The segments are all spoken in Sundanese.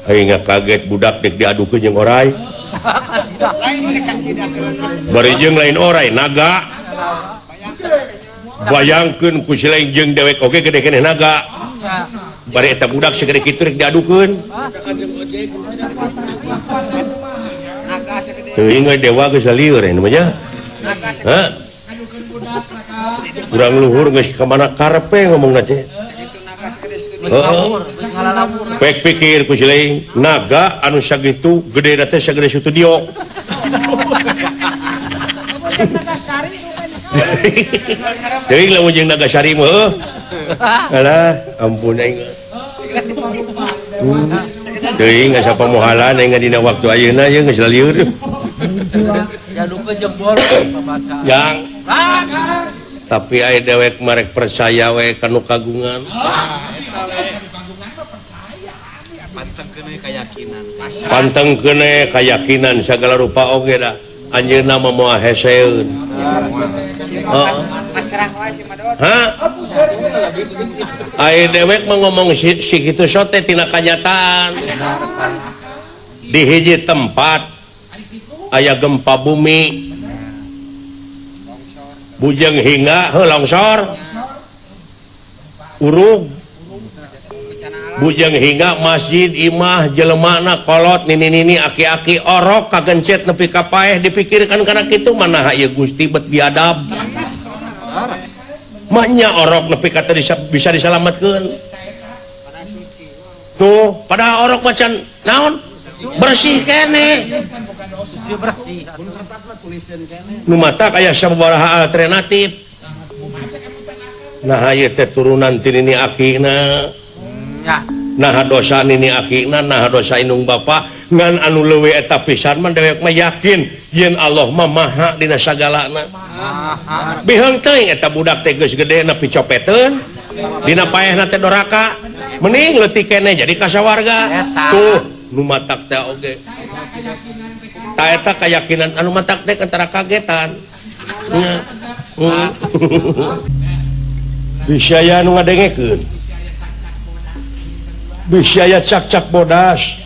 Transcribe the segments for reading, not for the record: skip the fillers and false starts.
Aing kaget budak dek diadukeun jeung orai. Bari jeung lain orai naga. Bayangkeun ku si lain jeung dewek oge gede keneh naga. Bari eta budak segede kitu rek diadukeun. Teuing we dewa geus lieur nya mah nya. Hah? Urang luhur geus ka mana karepe ngomongna teh. Pek pikir ku si lain naga anu sagitu gede teh sagede studio. Teuing lamun jeung Nagasari mah heuh. Alah, ampun aing. Teuing asa pamohalan aing dina waktu ayeuna ye geus lieur. Jang. Tapi aya dewek marek percaya we ka nu kagungan. Panteng keune kayakinan sagala rupa oge da anjeunna mah moal heseun. Hah? Aya dewek mah ngomong si kitu sote tina kanyataan. Di hiji tempat aya gempa bumi. Bujeng hingga heuh longsor. Urug. Bujeng hingga masjid imah jelemana kolot nini-nini aki-aki orok kagencet nepi ka paeh dipikirkan kana kitu manaha ieu Gusti bet biadab. Manya orok nepi ka teu bisa disalametkeun. Tuh, padahal orok macan naon? Bersih keneh. Nu matak aya sababaraha alternatif. Nah ieu teh turunan ti nini akina. Nah dosa nini akina, nah dosa indung bapa ngan anu leuwih eta pisan mah dewek mah yakin yen Allah mah maha dina sagalana. Biheung teuing eta budak teh geus gede nepi copeteun dina paehna teh doraka mending leutik keneh jadi kasawarga. Tuh nu matak teh oge. Ta eta kayakinan anu matak teh antara kagetan. Bisa aya nu ngadengekeun. Bisa aya cak-cak bodas.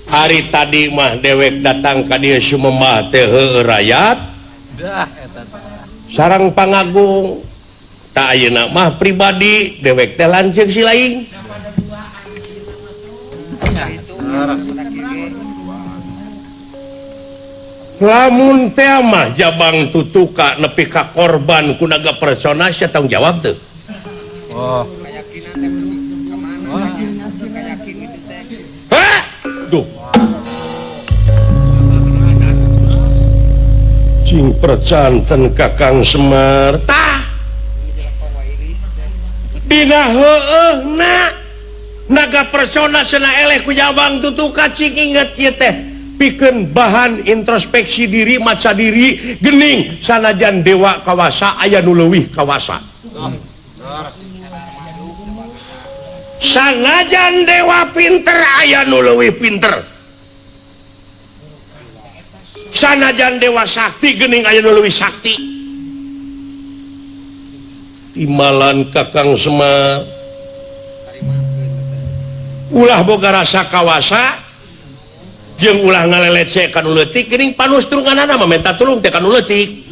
Hari tadi mah dewek datang ka dieu sumembah teh heueuh rakyat. Sarang pangagung. Ta ayeuna mah pribadi dewek teh lanceuk si lain. Lamun teh mah jabang tutuka nepi ka korban ku naga persona sia tanggung jawab teu. Oh. Hah? Duh. Cing percanten Kakang Semar. Tah. Dina heueuhna naga persona cenah eleh ku jabang tutuka cing inget ieu teh. Pikeun bahan introspeksi diri maca diri gening sanajan dewa kawasa aya nu leuwih kawasa. Sanajan dewa pinter aya nu leuwih pinter. Sanajan dewa sakti gening aya nu leuwih sakti. Timalan Kakang Semar ulah boga rasa kawasa jeung ulah ngaleleceh ka nu leutik geuning panustrunganana mah menta tulung teh ka nu leutik.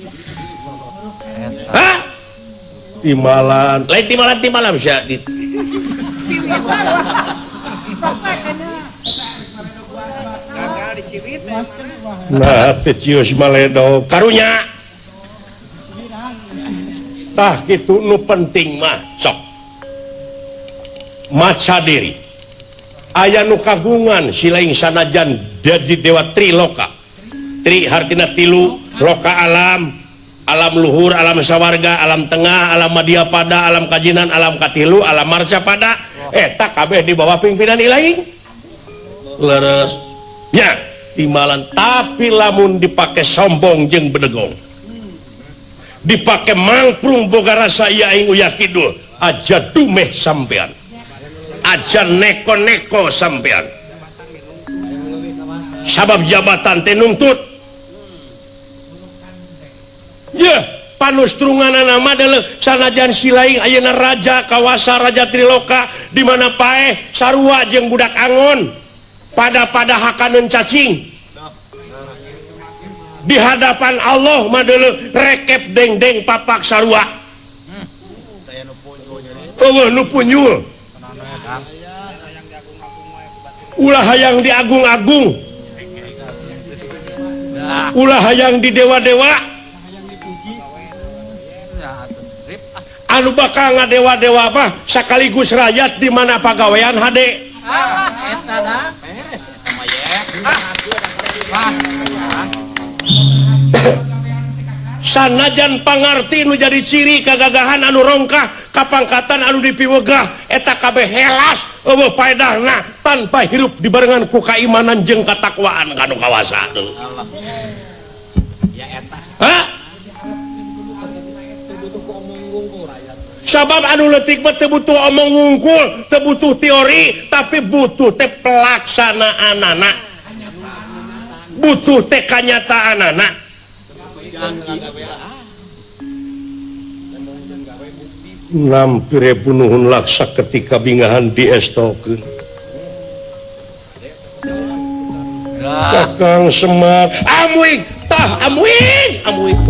Hah? Timalan, lain timalan sia di. Nah, teh cius maledo karunya. Tah kitu nu penting mah sok. Maca diri. Aya nu kagungan si lain sanajan jadi dewa triloka. Tri hartina tilu, loka alam, alam luhur, alam sawarga, alam tengah, alam madya pada, alam kajinan, alam katilu, alam marsa pada. Eta kabeh di bawah pimpinan ilahi. Leres. Nya, timalan tapi lamun dipake sombong jeung bedegong. Dipake mangprung boga rasa ieu aing uyah kidul, aja dumeh sampean. Aja neko-neko sampean. Sabab jabatan teh nuntut. Yeuh, Panustrunganana mah deuleu sanajan silaing ayeuna raja kawasa raja Triloka di mana paeh sarua jeung budak angon pada-pada hakaneun cacing. Di hadapan Allah mah deuleu rekep dengdeng papak sarua. Eueuh nu punjul. Ulah hayang diagung-agung. Ulah hayang di dewa-dewa. Anu bakal ngadewa-dewa mah sakaligus rakyat di mana pagawean hade. Sanajan pangarti nu jadi ciri kagagahan anu rongkah kapangkatan anu dipiwegah eta kabeh helas eueuh paedahna tanpa hirup dibarengan ku kaimanan jeung katakwaan ka nu kawasa. Ya eta. Hah? Sabab anu leutik mah teu butuh omong wungkul, teu butuh teori, tapi butuh teh pelaksanaanana. Butuh teh kanyataanana. Nampire bunuhun laksa ketika bingahan diestokeun. Kakang Semar, amuing, tah amuing, amuing.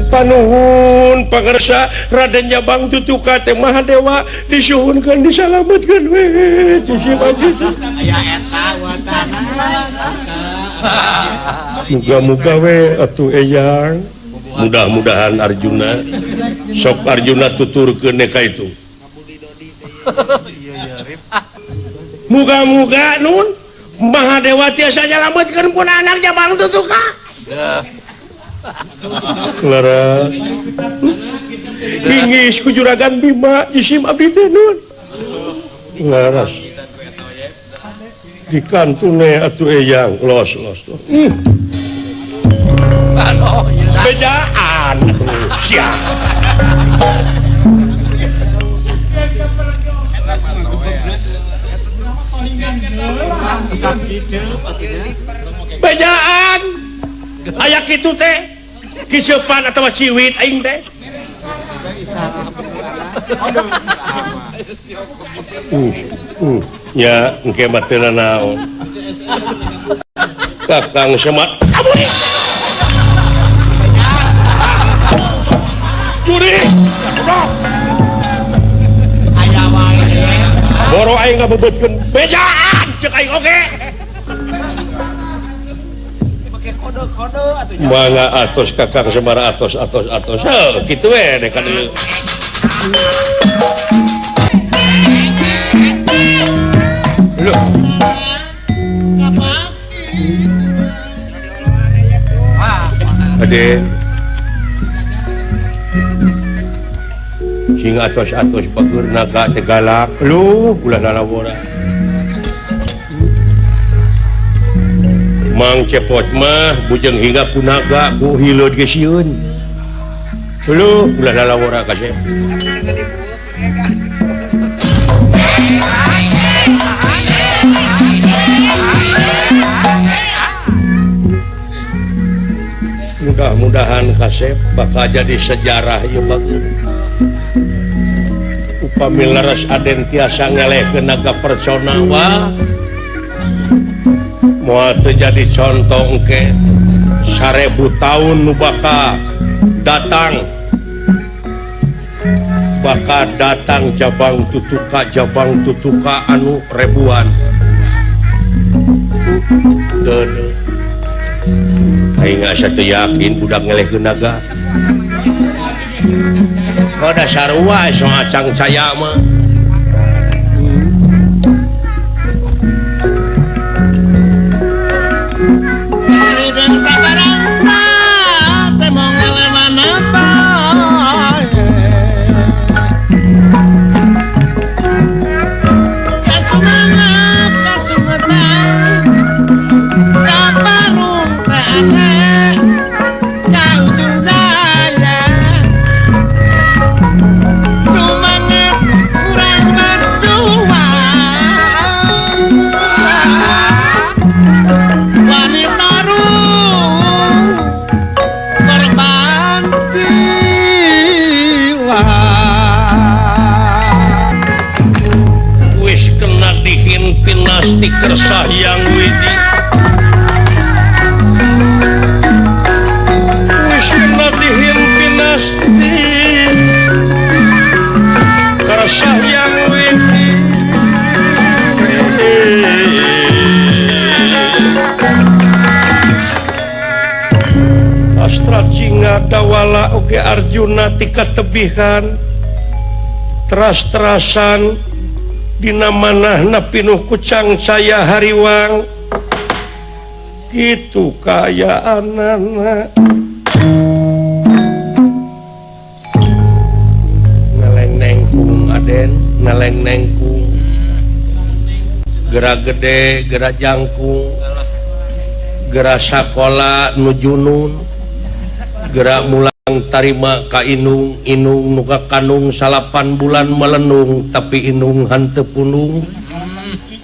Panuhun pangersa Raden Jabang Tutuka teh Mahadewa disuhunkeun disalametkeun we cicip aja. Aya eta wasana. Muga-muga we atuh eyang. Mudah-mudahan Arjuna sok Arjuna tuturkeun ka itu. Muga-muga nun Mahadewa tiasa nyalametkeun pun anak Jabang Tutuka. Clara Ingis ku juragan Bima jisim abdi teh nun. Laras dikantune atuh eyang los los. Bejaan atuh sia. Bejaan aya kitu teh. Kicepan atau ciwit aing teh. Ya engke mah teu nanaon. Kakang Semar. Juri. Aya wae. Boro aing ngabebeutkeun bejaan ceuk aing oge. Mangga atos Kakang Semar atos atos atos. Heuh kitu we dek ka dieu. Lho. Ade. Sing atos atos bagur naga teh galak. Luh ulah lalawora. Mang Cepot mah bujeng hingga ku naga ku hileud ge sieun. Heuh ulah lalawora kasep. Mudah-mudahan kasep bakal jadi sejarah ieu bageun. Upami leres Aden tiasa ngelehkeun naga persona wah. Moal teu jadi contoh engke 1000 tahun nu bakal datang Jabang Tutuka anu ribuan. Deudeuh. Aing asa teu yakin budak ngelehkeun naga. Kada sarua so acang caya mah. Hidung sabarang teh mong ngaleman apa. Kasumangat kasumetan kaparung tanah ka ujung daya. Sumangat kurang berjuang wanita. Pinasti Kersa Hyang Widi Wisna dihin pinasti Kersa Hyang Widi Astra Cinga Dawala oge Arjuna tika tebihan teras-terasan dina manahna pinuh kucang saya hariwang kitu kaayaanana ngeleng nengkung aden ngeleng nengkung gerak gede gerak jangkung gerak sakola nu junun gerak mulang tarima ka inung inung nu ka kanung 9 bulan melenung tapi inung hanteu punung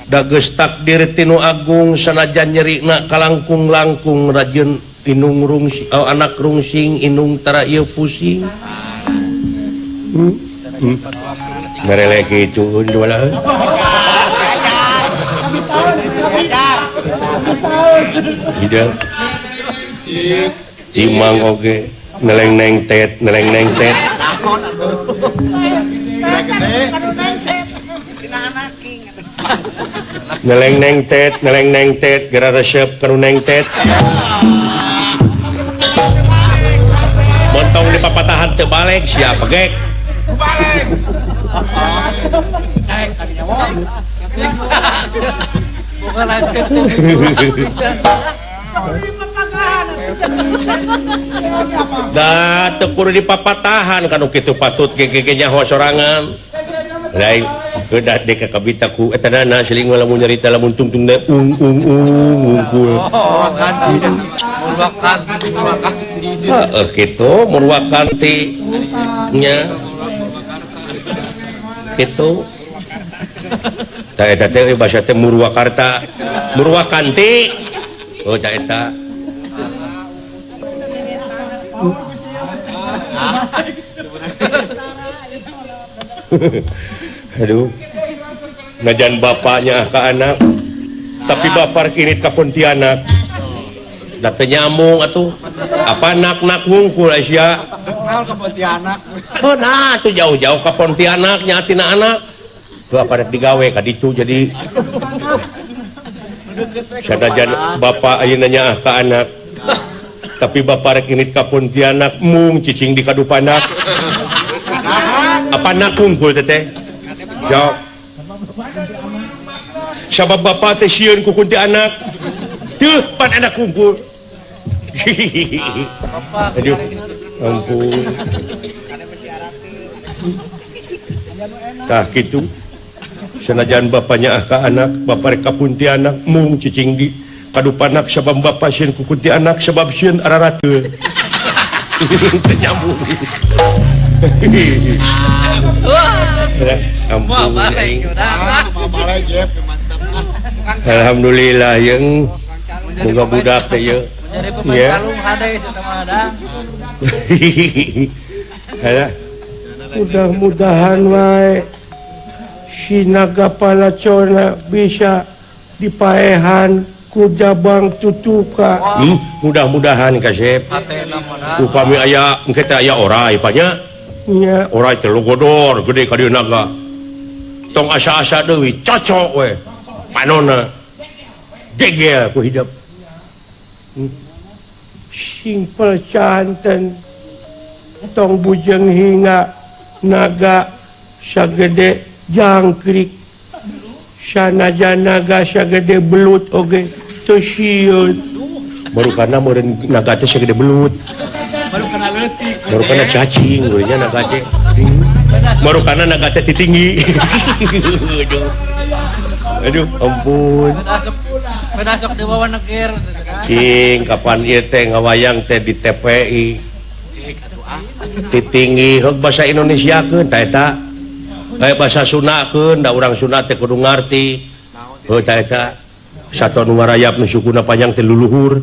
da geus takdir tinu agung sanajan nyerina kalangkung-langkung rajin inung rungsing oh, anak rungsing inung tara ieu pusing merelek kitu dua hideung imang oge neleng neng tet neleng neng tet neleng neng tet neleng neng tet geura resep kanu neng tet montong di papatahan teu balik siapa gek balik da teu kudu dipapatahan kanu kitu patut gege nyaho sorangan lain kedah dek ka kabita ku eta dana siling lamun nyarita lamun tungtung teh ung ung ung ungkul heeh kitu Murwakanti nya kitu tah eta teh basa teh Murwakarta Murwakanti oh tah eta. Aduh, najan bapaknya ke anak, tapi bapak kini ke Pontianak. Da teu nyambung atuh. Apa nak-nak wungkul Asia? Ke Pontianak. Oh, nah tuh jauh-jauh ke Pontianak nyatina anak. Tuh apa rek digawe ka ditu jadi. Sanajan bapak ayeuna nyaah ka anak. Tapi bapak rek init ka Pontianak mung cicing di kadupanak. Apa nak wungkul teteh? Jawab. Sabab bapak teh sieun ku kuntianak. Teuh pan anak wungkul. Aduh, ampun. Tah kitu. Sanajan bapaknya ah ka anak, bapak rek ka Pontianak mung cicing di kadupanak sabab bapak sieun ku kuntianak sabab sieun ararateul. Teu nyambung. Ampun. Alhamdulillah jeung boga budak teh ieu. Ya. Mudah-mudahan wae si naga palacona bisa dipaehan ku jabang tutuka. Mudah-mudahan kasep. Upami aya engke teh aya orai panya. Nya orai teh godor gede ka dieu naga. Tong asa-asa deui cocok we. Panona gegel ku hidup. Sing percanten tong bujeng hingga naga sagede jangkrik sanajan naga sagede belut oge teu sieun. Baru kana meureun naga teh sagede belut. Baru kana leutik. Baru kana cacing geunya naga teh. Baru kana naga teh titinggi. Aduh. Aduh, ampun. Penasok di bawah negir. Cing, kapan ieu teh ngawayang teh di TPI. Titinggi heug basa Indonesiakeun tah eta. Kayak bahasa Sundakeun, da urang Sunda teh kudu ngarti. Heuh tah eta. Sato nu ngarayap nu sukuna panjang teh luluhur.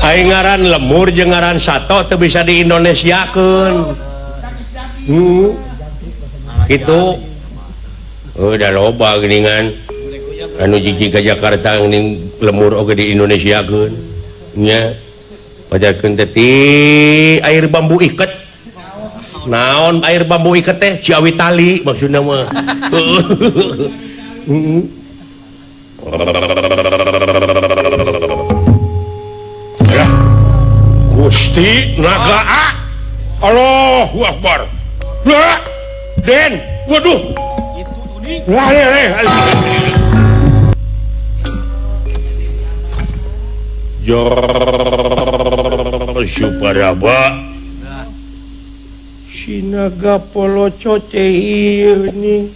Aing Ari ngaran lemur jeung ngaran sato teu bisa di Indonesiakeun. Kitu. Udah loba geuningan. Anu jiji ka Jakarta geuning lemur oge di Indonesiakeun. Nya. Pajarkeun teh ti air bambu iket. Naon air bambu iket teh? Ciawi tali maksudna mah. Gusti naga A. Allahu Akbar. Lah, Den, waduh. Lah, Suparaba. Si naga poloco teh ieu nih.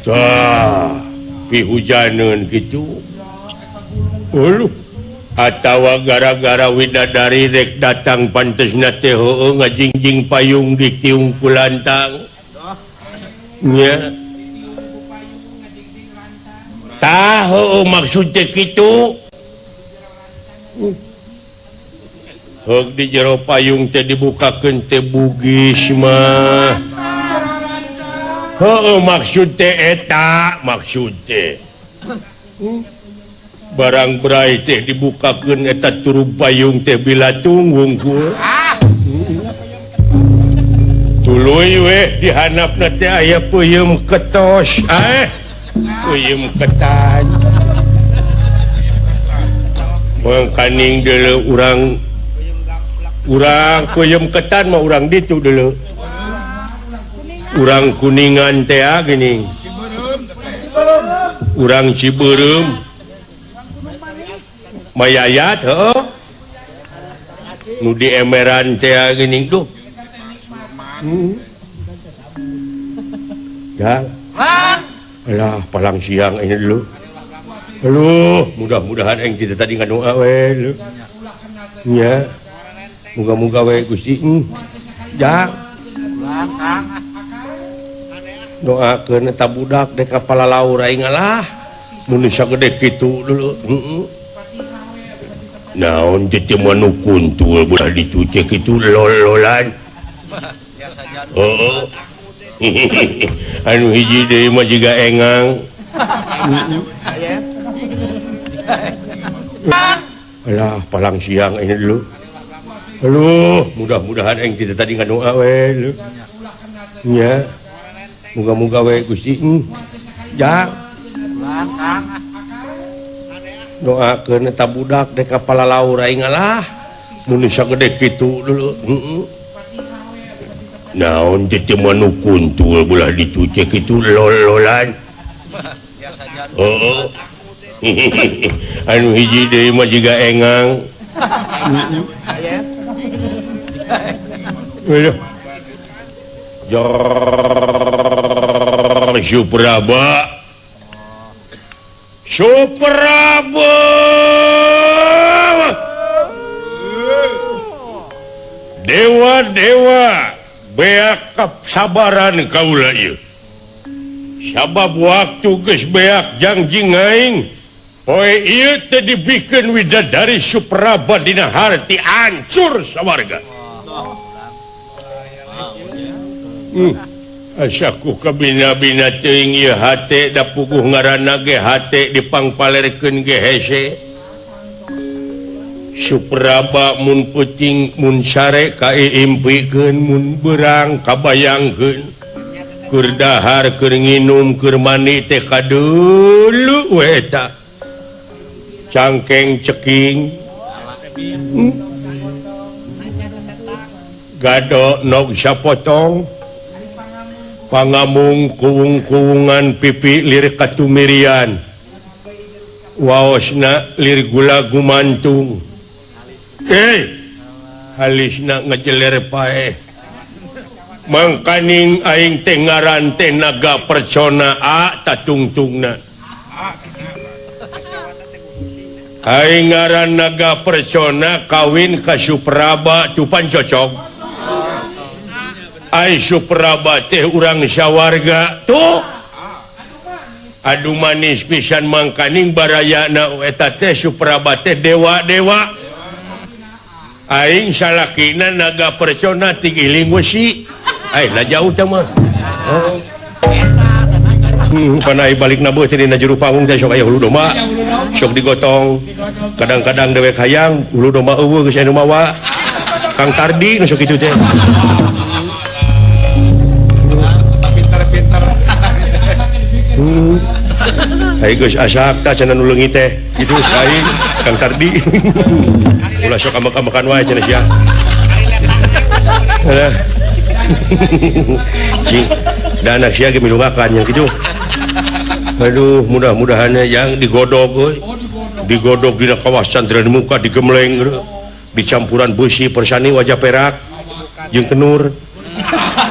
Tah, pihujaneun kitu. Uluh. Atawa gara-gara widadari rek datang pantesna teh heueuh ngajingjing payung di tiung kulantang. Nya. Tah heueuh maksud teh kitu. Heug di jero payung teh dibukakeun teh bugis mah. Heueuh maksud teh eta maksud teh. Barang berai teh dibukakeun eta turub payung teh bilatung wungkul. Tuluy weh dihanapna teh aya peuyeum ketos, peuyeum ketan. Mangkaning deuleu urang peuyeum ketan mah urang ditu deuleu. Urang Kuningan teh geuning. Urang Cibeureum. Mayayat heuh. Nu di emeran teh geuning tuh. Ya. Alah palang siang ini dulu. Aduh, mudah-mudahan aing kita tadi ngadoa we leuh. Nya. Muga-muga we Gusti. Ya. Doakeun eta budak dek ka palalaur aing alah. Mun sagede kitu dulu. Heeh. Naon teh manu kuntul bulah dicuci kitu lol-lolan. Heeh. Anu hiji deui mah jiga engang. Alah palang siang ini dulu. Aduh, mudah-mudahan aing kita tadi ngadoa we leuh. Nya. Muga-muga we Gusti. Ya. Doakeun eta budak dek ka palalaur aing alah. Mun sagede kitu dulu. Naon teh manu kuntul bulah dicuci kitu lol-lolan. Heeh. Anu hiji deui mah jiga engang. Aduh. Supraba. Supraba. Dewa-dewa beak kasabaran kaula ieu. Sabab waktu geus beak jangjing aing poe ieu teh dibikeun widadari Supraba dina harti hancur sawarga. Asaku kabina-bina teuing ieu hate da puguh ngaranna ge hate dipangpalerkeun ge hese. Supraba mun peuting mun sare kaiimpikeun mun beurang kabayangkeun keur dahar keur nginum keur mandi teh kadeuleu we eta cangkeng ceking gado nog sapotong pangamung kuwung-kuwungan pipi lir katumirian waosna lir gula gumantung. Halisna ngejeler paeh. Mangkaning aing teh ngaran teh naga percona a tatungtungna. Aing ngaran naga percona kawin ka Supraba tupan cocok. Ai Supraba teh urang sawarga tuh. Aduh manis pisan mangkaning barayana eta teh Supraba teh dewa-dewa. Aing salakina naga percona tigiling wesi. Aing lah jauh teh mah. Panai balik na beuh dina juru panggung teh sok aya hulu domba. Sok digotong. Kadang-kadang dewek hayang hulu domba eueuh geus anu mawa. Kang Tardi nu sok kitu teh. Pinter-pinter. Aing geus asak tah cenah nu leungit teh. Kitu aing Kang Tardi. Ulah sok ambek-ambekan wae cenah sia. Cing, da anak sia ge milungakan yang kitu. Aduh, mudah-mudahan yang digodog euy. Digodog dina kawasan muka digemleng dicampuran besi persani wajah perak jeung kenur.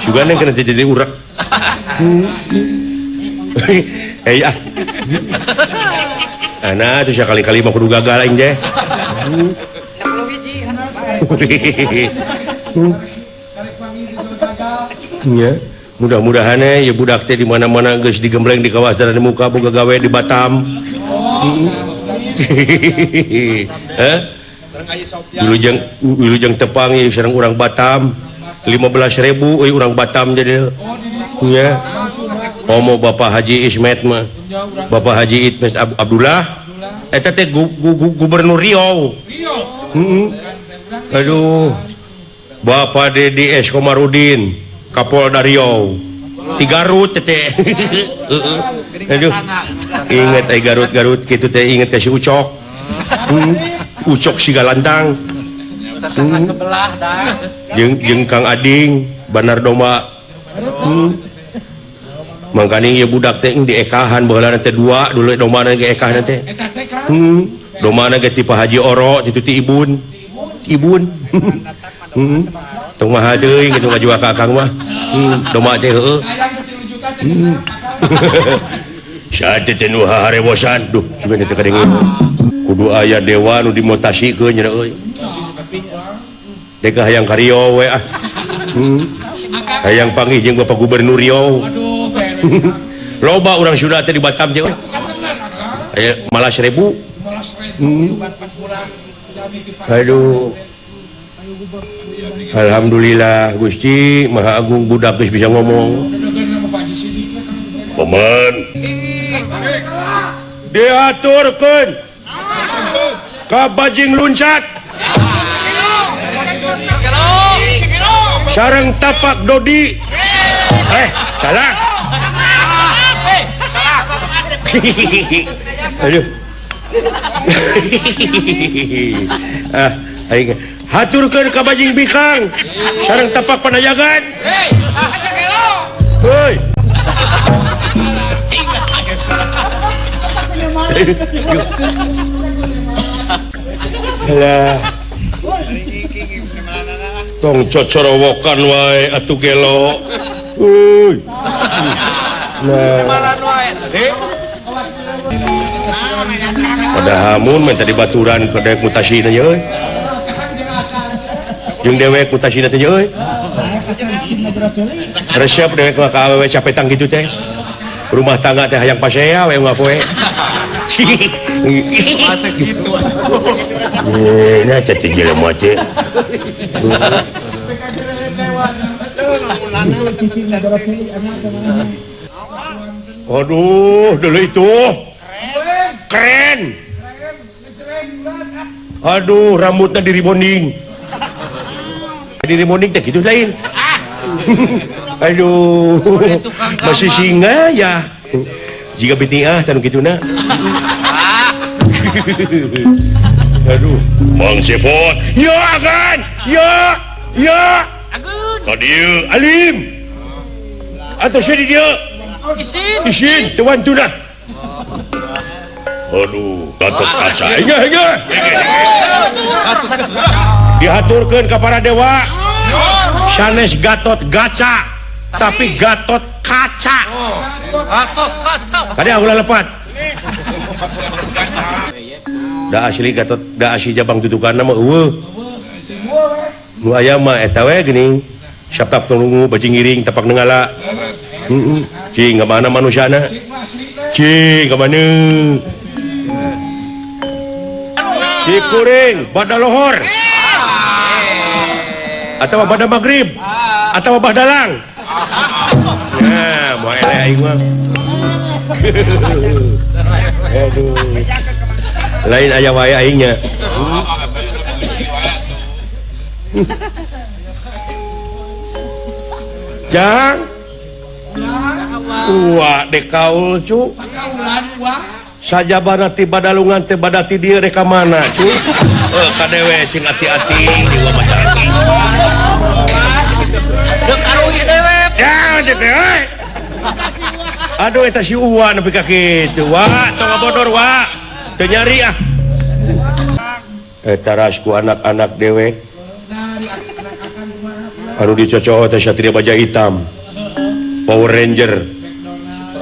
Sugana kena jadi urak. Eh ah. Ana teh sakali-kali mah kudu gagal aing teh. 10 hiji. Ya. Mudah-mudahan ya budak teh di mana-mana geus digembleng di kawasan muka boga gawe di Batam. Heh? Wilujeng tepang ya sareng urang Batam 15.000 euy urang Batam jadi. Nya. Omo Bapak Haji Ismet mah. Bapak Haji Ismet Abdullah eta teh gubernur Riau. Heeh. Aduh. Bapak Dedi S Komarudin Kapolda Riau di Garut teh. Aduh. Ingat ai Garut-Garut kitu teh ingat ka si Ucok. Ucok Sigalantang. Tetangga sebelah dah. Jeung Kang Ading Banar Domba. Mangkaning ieu budak teh diekahan baheula teh dua dulu dombana ge ekahna teh. Dombana ge ti Pak Haji Oro kitu ti Ibun. Ibun. Tong mahal teuing kitu ngajual ka Akang mah. Domba teh heueuh. Saat teh nu harewosan. Duh, juga teh kadenge. Kudu aya dewa nu dimotasikeun nya euy. Dek hayang ka Riau we ah. Hayang panggih jeung Bapak Gubernur Riau. Loba urang Sunda teh di Batam teh euy. Aya malah 1000. Aduh. Alhamdulillah Gusti Maha Agung budak geus bisa ngomong. Paman. Diaturkeun ka bajing luncat. Sareng tapak Dodi. Salah. Aduh. Ah, aing haturkeun ka bajing bikang sareng tapak panajagan. Heuy. Lah. Tong cocorowokan wae atuh gelo. Uy. Nah. Padahal mun mah tadi baturan ke dewek mutasina euy. Jeung dewek mutasina teh euy. Resep dewek mah ka awewe capetang kitu teh. Rumah tangga teh hayang pasea we unggal poe. Nah, teh jelema teh. Aduh, dulu itu keren. Aduh, rambutnya di rebonding. Di rebonding teh gitu lain. Aduh, masih singa ya. Jika bitiah tanu kituna. Aduh, Mang Cepot. Ya agan, ya, ya. Agun. Ka dieu alim. Atau sia di dieu. Isin. Isin, tuan tunah. Aduh, Gatot Kaca. Enya, enya. Dihaturkeun ka para dewa. Sanes Gatot Gaca, tapi Gatot Kaca. Gatot Kaca. Kada ulah lepat. Da asli Gatot, da asli Jabang tutukanna mah eueuh. Nu aya mah eta we geuning. Saptap tulungu bajing ngiring tapak nenggala. Heeh. Cing mana manusiana? Cing ka mana? Cikuring bada lohor. Atau bada maghrib atau badalang. Nah, mau eleh aing mah. Aduh. Lain aya wae aingnya. Jang. Wah, dekaul cu. Sajabana ti badalungan teh badati dieu rek ka mana cu? Ka dewe cing ati-ati jiwa mah ati. Deuk aruih dewe. Ya, dewe. Aduh eta si Uwa nepi ka kitu. Wa, tong ngabodor wa. Teu nyari ah. Eta ras ku anak-anak dewe. Anu dicocoho teh Satria Baja Hitam. Power Ranger.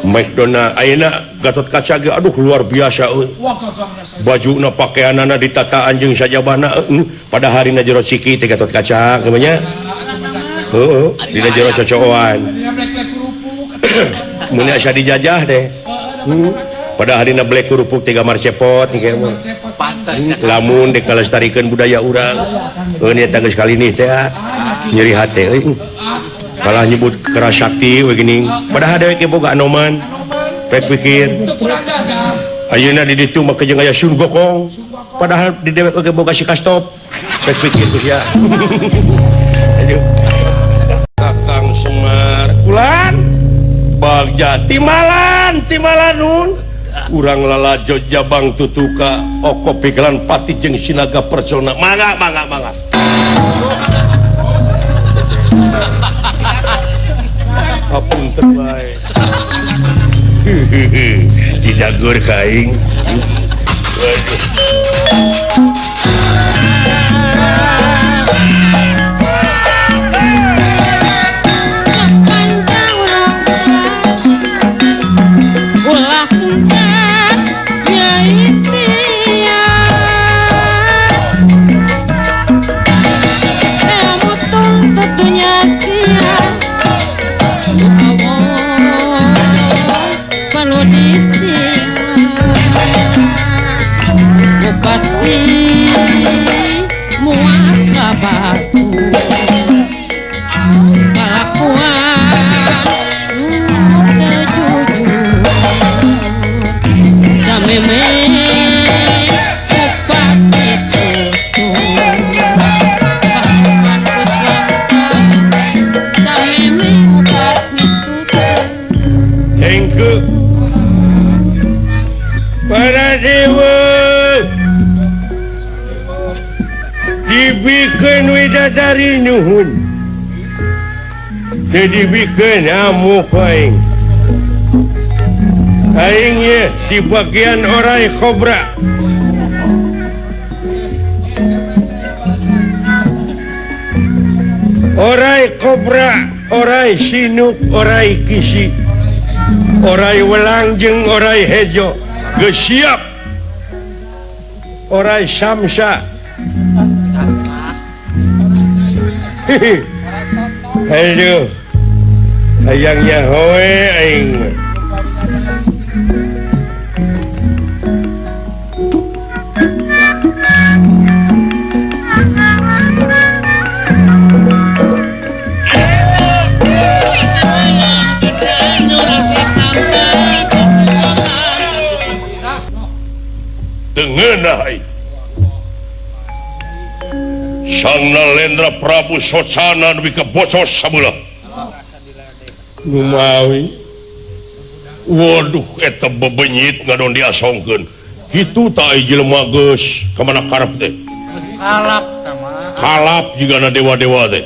McDonald ayeuna Gatot Kaca ge aduh luar biasa euy. Bajuna pakaianana ditataan jeung sajabana pada harina jero ciki teh Gatot Kaca kumaha? Heeh, dina jero cocoan. Mun asa dijajah teh. Pada harina black kerupuk tiga marcepot kieu mah. Lamun dek kalestarikeun budaya urang. Heuh eta geus kali nih teh nyeri hate euy. Kalah nyebut keras sakti we geuning. Padahal dewek ge boga anoman. Pek pikir. Ayeuna di ditu mah jeung aya Sun Gokong. Padahal di dewek oge boga si Kastop. Pek pikir ku sia. Aduh. Kakang Semar Kulan Bagja Timalan Timalanun. Urang lalajo jabang tutuka oko pigelan pati jeung sinaga percona. Mangga mangga mangga. Apunten bae. Dijagur ka aing. Waduh. Para dewa dibikeun widadari nuhun teu dibikeun amuk aing. Aing ye di bagian orai kobra. Orai kobra, orai sinuk, orai kisi, orai welang jeung orai hejo. Geus siap. Orai samsa. Aduh. Hayang nyahoe aing. Tengenah aing. Sang Nalendra Prabu Socana nepi ka bocos sabeula. Lumawi. Waduh eta bebenyit ngadon diasongkeun. Kitu ta ai jelema geus ka mana karep teh. Geus kalap tah mah. Kalap jigana dewa-dewa teh.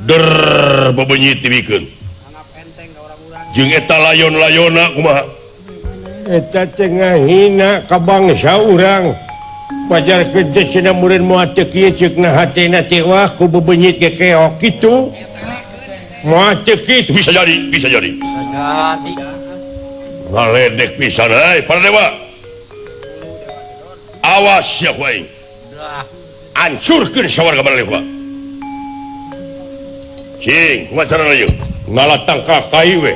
Der bebenyit dibikeun. Jeung eta layon-layona kumaha? Eta teh ngahina ka bangsa urang. Pajarkeun teh cenah mureun moal teu kieu ceukna hatena teh wah ku bebenyit ge keok kitu. Moal teu kitu bisa jadi, bisa jadi. Bisa jadi. Ngaledek pisan euy para dewa. Awas sia ku aing. Hancurkeun sawarga Balewa. Cing, kumaha carana ieu? Ngalatang ka kai we.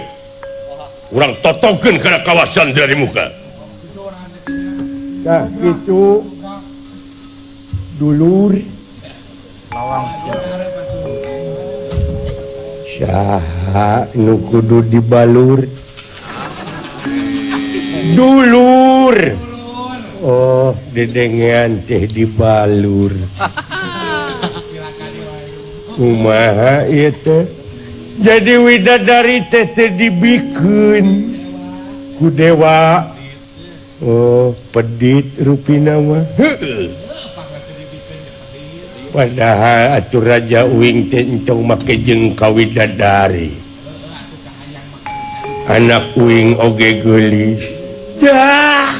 Urang totokeun kana kawasan dari muka. Tah kitu dulur lawang sia. Saha nu kudu dibalur? Dulur. Oh, dedengean teh dibalur. Kumaha ieu teh? Jadi widadari teh teh dibikeun ku dewa. Oh, pedit rupina mah. Heueuh. Padahal atuh raja uing teh entong make jeung ka widadari. Anak uing oge geulis. Dah.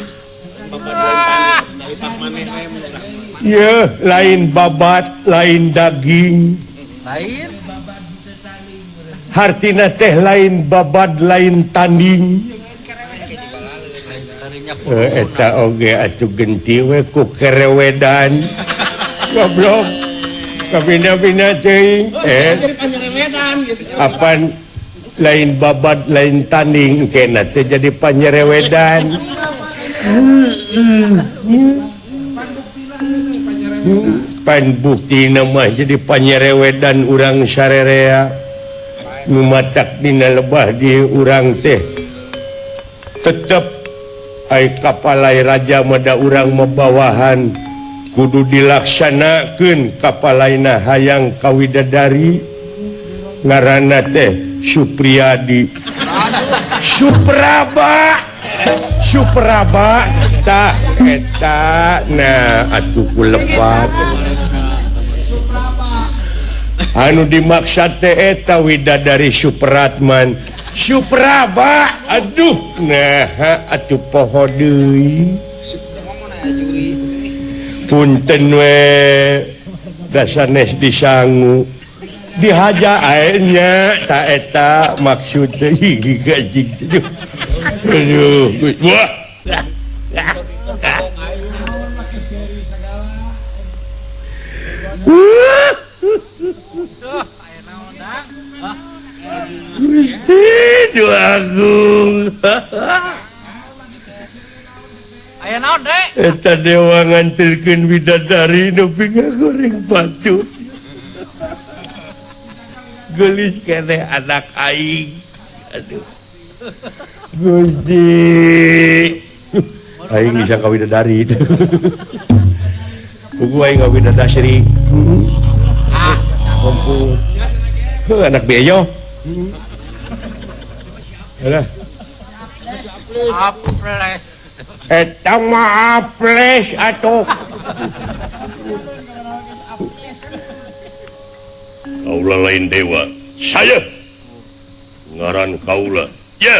Yeuh, lain babat, lain daging. Lain hartina teh lain babad lain tanding. Eta oge atuh genti we ku kerewedan. Goblok. Kabina-bina teuing. Apan lain babad lain tanding kena teh jadi panyerewedan. Pan buktina mah jadi panyerewedan urang sarerea. Nu matak dina lebah di urang teh tetep ai kapalai raja mada urang mabawahan kudu dilaksanakeun kapalaina hayang ka widadari ngaranna teh Supriyadi. Supraba Supraba tah eta nah atuh ku lepat anu dimaksud teh eta widadari Supratman Supraba. Aduh nah atuh poho deui punten we dasanes disangu dihaja ae nya ta eta maksud teh aduh wah Gusti Agung. Aya naon rek? Eta dewa ngantilkeun widadari nepi ka goreng batu. Geulis keneh anak aing. Aduh. Gusti. Aing bisa ka widadari. Pugu aing ka widadari. Ah, kumpul. Heuh anak beyo. Alah. Aples. Eta mah aples atuh. Kaula lain dewa. Saya ngaran kaula. Ye.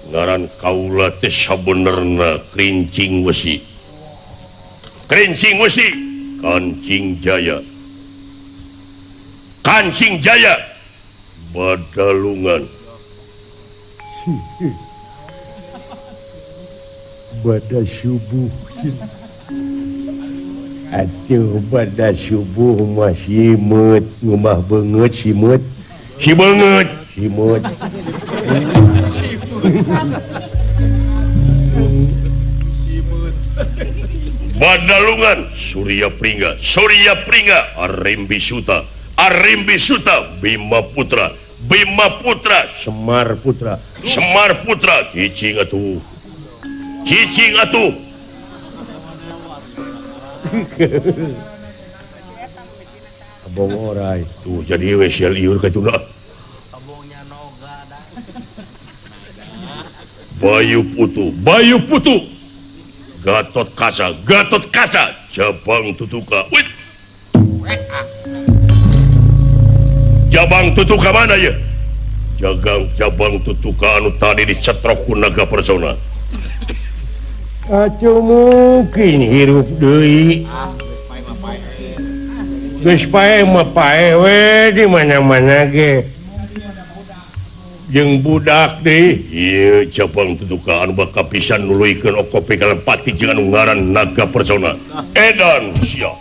Ngaran kaula teh sabenerna Krincing Wesi. Krincing Wesi, Kancing Jaya. Kancing Jaya Badalungan. Bada subuh. Atuh bada subuh mah simeut, ngumah beungeut simeut. Si beungeut, simeut. Badalungan Surya Pringga, Surya Pringga, Arimbi Suta, Arimbi Suta, Bima Putra, Bima Putra, Semar Putra, Semar Putra, cicing atuh. Cicing atuh. Abong orai tuh jadi we sial ieur ka tuna. Abongnya noga dah. Bayu Putu, Bayu Putu. Gatot Kaca, Gatot Kaca, Jabang Tutuka. Wit. Jabang Tutuka mana ya? Jagang Jabang Tutuka anu tadi dicetrok ku naga persona. Atuh mungkin hirup deui. Geus pae mah pae we di mana-mana ge. Jeung budak deui. Ieu Jabang Tutuka anu bakal pisan nuluykeun okope kalepati jeung anu ngaran naga persona. Edan sia.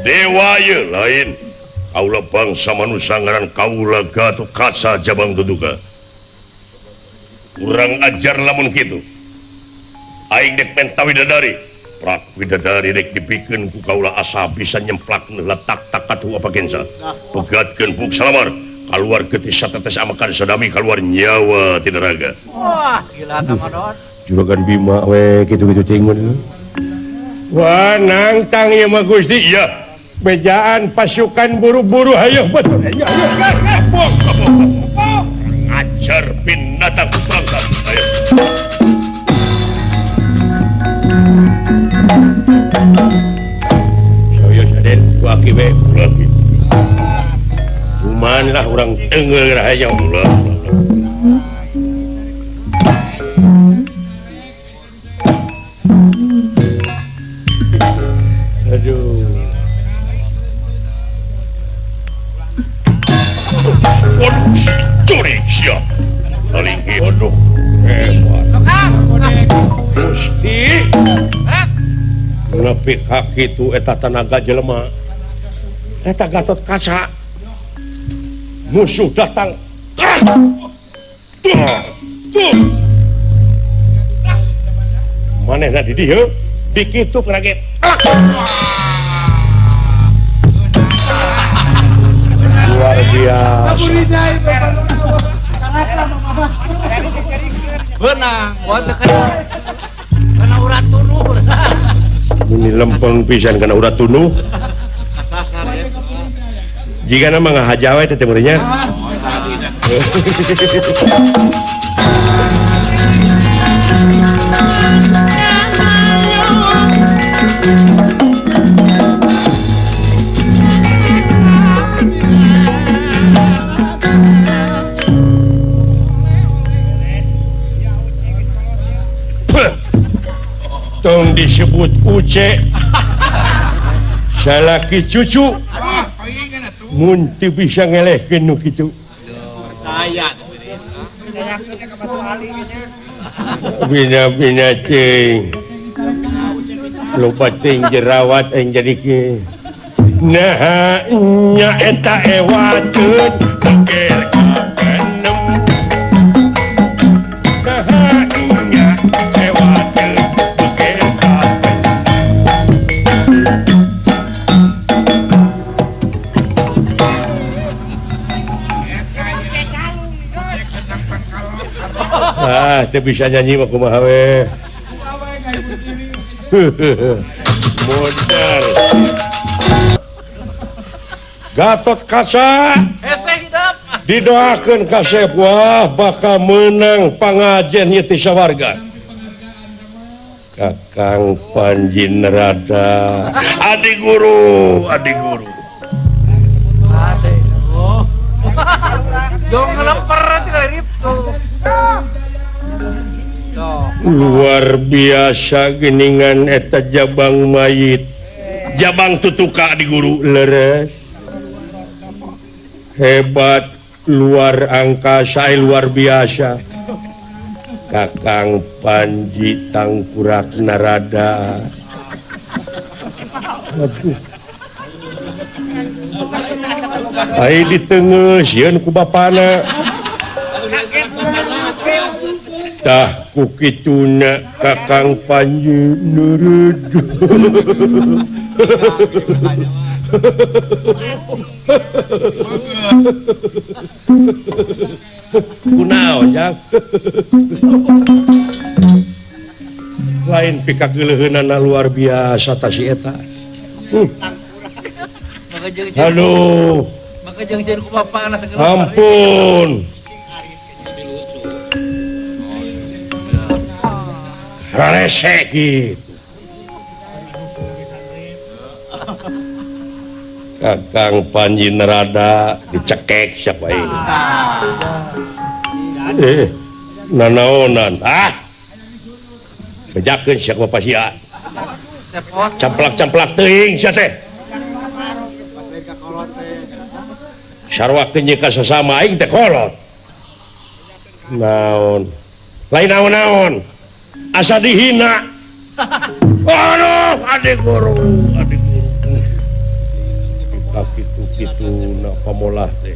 Dewa ieu lain. Kaula bangsa manusia ngaran kaula Gatot Kaca Jabang Tutuka. Kurang ajar lamun kitu. Aing dek menta widadari. Prak widadari dek dipikeun ku kaula asa bisa nyemplak letak tak katuh apa gensa. Pegatkeun buk salamar. Kaluar getih satetes amakan sadami kaluar nyawa tina raga. Wah, gila kamadon. Juragan Bima we kitu-kitu teuing mah. Wah, nangtang ieu mah Gusti. Iya. Bejaan pasukan buru-buru hayo betul. Ayo ayo. Kapok, kapok. Ajar binatang bangsa. Ayo. Saya Raden ku aki we ulah. Kuman lah urang tenggel rahaja ulah. Aduh. Waduh, curi siap. Paling waduh, hebat. Gusti. Nepi ka kitu eta tanaga jelema. Eta Gatot Kaca. Musuh datang. Tuh. Tuh. Manehna di dieu dikitu kaget. Luar biasa. Benang, kana urat tunuh. Ini lempeng pisan kana urat tunuh. Jika nama ngahaja we teh meureunnya. Tong disebut Uce. Salaki cucu. Mun teu bisa ngelehkeun nu kitu. Saya bina-bina cing. Loba ting jerawat aing jadi kieu. Nah nya eta ewateun bekel kapenem. Nah nya ewateun bekel kapenem. Ah, teu bisa nyanyi mah kumaha we. Modal. Gatot Kaca didoakeun kasep wah bakal menang pangajen ieu ti sawarga. Kakang Panji Narada, adi guru, adi guru. Aduh. Jong ngelemper tinggal riptu. Luar biasa geningan eta jabang mayit. Jabang tutuka di guru leres. Hebat luar angkasa luar biasa. Kakang Panji Tangkurak Narada. Aduh. Ai ditengeus sieun ku bapana. Tah ku kituna Kakang Panji nurut. Kunaon jang? Lain pikageuleuheunana luar biasa ta si eta. Aduh. Ampun. Rarese gitu. Kakang Panji Narada dicekek siapa ini? Nanaonan. Ah. Bejakeun sia bapak sia. Camplak-camplak teuing sia teh. Sarwakeun jeung ka sasama aing teh kolot. Naon? Lain naon-naon. Asa dihina. Aduh, adik guru, adik guru. Kitu-kitu na pamolah teh.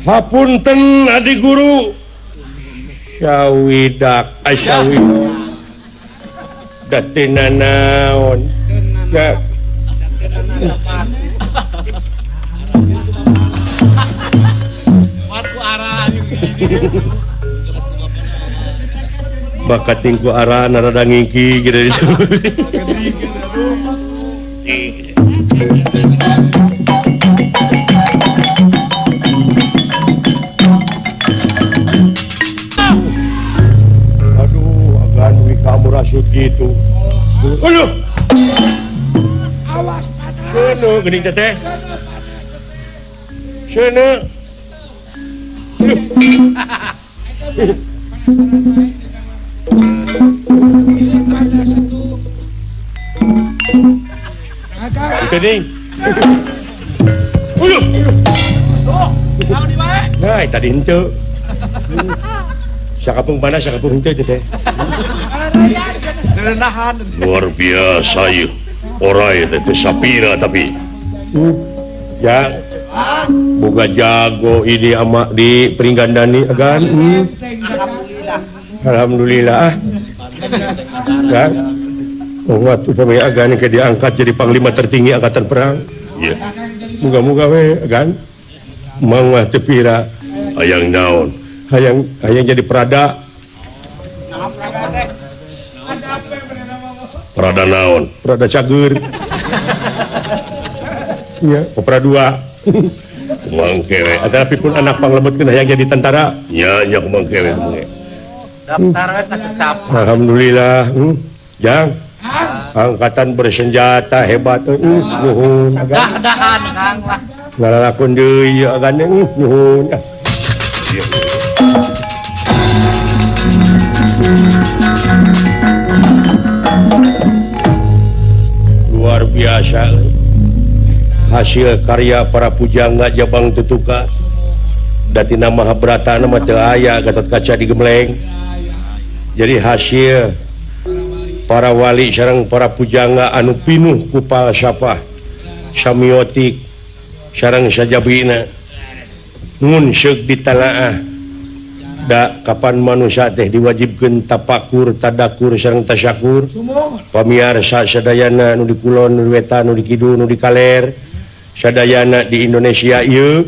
Hapunten adi guru Syawidak asyawi datina naon ya bakat tingku arah narada ngingki gitu. Aduh, agan wi kamu rasut gitu. Aduh. Awas panas. Seuneu geuning teteh. Seuneu. Itu nih. Aduh. Nah, tadi henteu. Sakapung panas, sakapung henteu teh. Luar biasa ieu. Orai teh teh sapira tapi. Ya. Boga jago ini ama di Pringgandani agan. Alhamdulillah. Alhamdulillah. Kan? Oh, waktu sampai agan ke diangkat jadi panglima tertinggi angkatan perang. Iya. Muga-muga we agan. Mangwah teu pira hayang naon? Hayang hayang jadi prada. Prada naon? Prada cager. Iya, opera dua. Kumang kewe. Tapi pun anak panglebetkeun hayang jadi tentara. Nya nya kumang kewe kumang. Daftar we ka secap. Alhamdulillah. Jang. Angkatan bersenjata hebat. Nuhun. Dah-dahan Kang lah. Ngalalakon deui agan nuhun. Luar biasa hasil karya para pujangga Jabang Tutuka. Datina Mahabharata mah teu aya Gatotkaca digemleng. Jadi hasil para wali sareng para pujangga anu pinuh ku falsafah semiotik sareng sajabina ngun seuk ditalaah da kapan manusia teh diwajibkeun tapakur tadakur sareng tasyakur. Pamiarsa sadayana nu di kulon, nu di wetan, nu di kidul, nu di kaler, sadayana di Indonesia ieu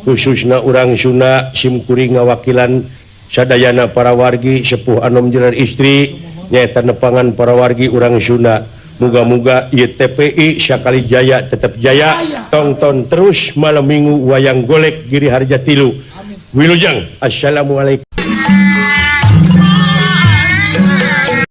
khususna urang Sunda simkuring ngawakilan sadayana para wargi sepuh anom jenar istri nyaeta nepangan para wargi urang Sunda. Muga-muga ieu TPI sakali jaya tetap jaya. Tonton terus malam Minggu wayang golek Giri Harja Tilu. Wilujeng. Assalamualaikum.